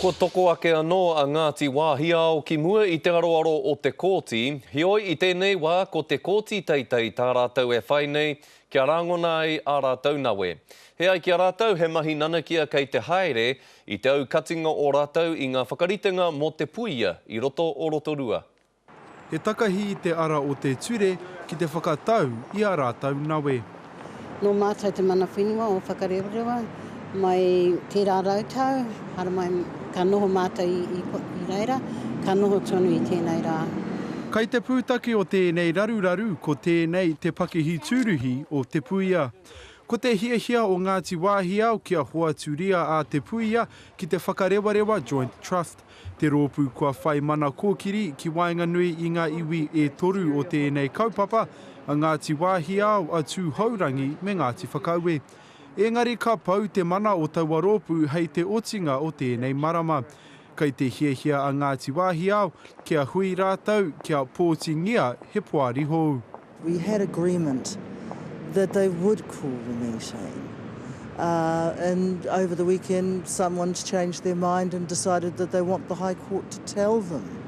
Kua toko ake anō a Ngāti Wāhiao ki mua i te aroaro o te kōti, heoi i tēnei wā ko te Kōti Teitei tā rātou e whai nei kia rāngona ai ā rātou nawe. He ai ki a rātou he mahi nanakia kei te haere i te aukatinga o rātou i ngā whakaritenga mō te puia i roto o Rotorua. He takahi i te ara o te ture ki te whakatau i a rātou nawe. Nō mātou te mana whenua o Whakarewarewa mai tērā rautau, haramai ka noho mātou i reira, ka noho tonu i tēnei rā. Kai te pūtake o tēnei raruraru ko tēnei te pakihi tūruhi o Te Puia. Ko te hiahia o Ngāti Wāhiao kia hoaturia a Te Puia ki te Whakarewarewa Joint Trust. Te rōpū kua whai mana kōkiri ki waenganui i ngā iwi e toru o tēnei kaupapa, a Ngāti Wāhiao, a Tūhourangi me Ngāti Whakaue. Engari ka pau te mana o taua rōpū hei te otinga o tēnei marama. Kei te hiahia a Ngāti Wāhiao kia hui rātou kia pōtingia he poari hou. We had agreement that they would call the meeting and over the weekend someone's changed their mind and decided that they want the High Court to tell them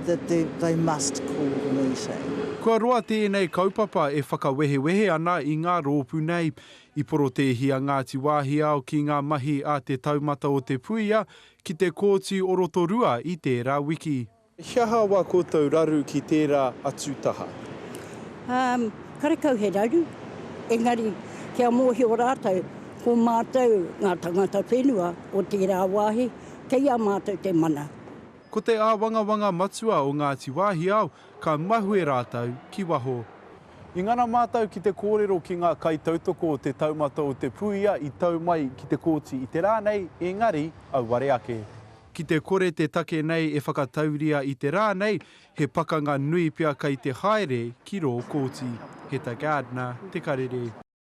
that they, they must call the meeting. Kua roa tēnei kaupapa e whakawehewehe ana i ngā rōpū nei. I porotēhi a Ngāti Wāhiao ki ngā mahi a Te Taumata o Te Puia ki te Kōti o Rotorua i tērā wiki. He aha wā koutou raru ki tērā atu taha? Um, karekau he raru, engari kia mōhio rātou, ko mātou ngā tangata whenua o tērā wāhi, kei a mātou te mana. Ko te āwangawanga matua o Ngāti Wāhiao, ka mahue rātou ki waho. I ngana mātou ki te kōrero ki ngā kaitautoko o Te Taumata o Te Puia i tau mai ki te kōti i te rā nei, engari auare ake. Ki te kore te take nei e whakatauria i te rā nei, he pakanga nui pea kei te haere ki rō kōti. Heta Gardiner, Te Karere.